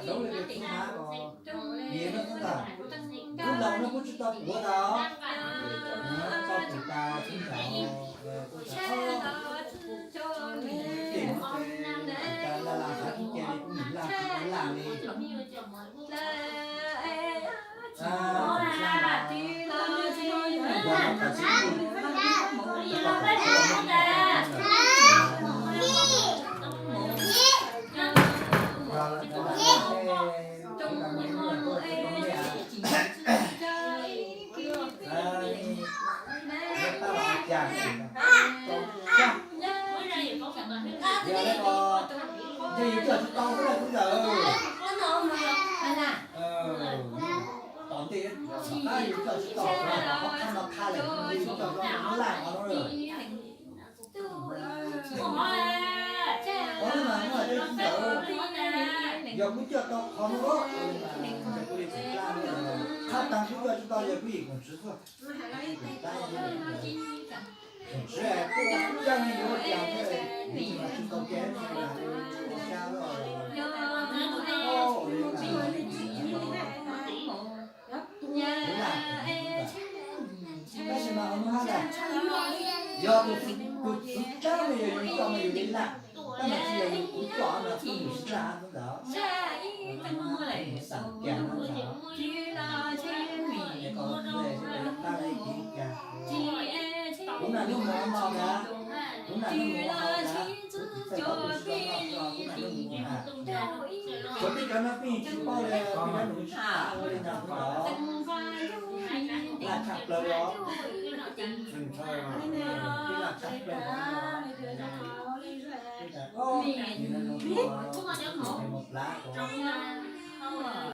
Lub le txhub hmab ko, niam no xub ntag, kuv laus no kuv tsis tau puav tas, tau puav tas txhub ntshav, ces laj laj hav tib ce li kuv nim laj tsis laj li. Yog li ko, ntshe yus coj tsis tau xwb na kuv ntxawm. Tom ntej yus coj tsis tau, qhov qhab no qhab lawm, yus coj tau laj qhov no lawm. Qhov no mas kuv hais rau kuv ntxawm, yog kuv coj tau qhov no, kuv li tseem plab, qhab taag kuv coj tsis tau yog kuv yim koom tswv tuaj. Koom tswv tuaj, coj yuav ua cas thiab, tsis tau kev, ua xyab, tab sis mas hnub no yog tus txwv tsab no yog yus coj no yus li laj, tab mas tsis yog yus kuv coj no txhob mus sib laj xwb ntawd. Xav kiag no ntawd, es kom tus sib laj ib kiv kiag. Kuv naj hnub mus no ntag, kuv naj hnub mus no ntag, kuv tsis txawj paub tus sib laj no tso, kuv naj hnub mus no ntag. Tshuav peb cov no peb tsis paub li, peb cov nus tsis paub li ntag ntawd. Laj tshaj plaws li os. Peb laj tshaj plaws li os. Nim no mus plab ko.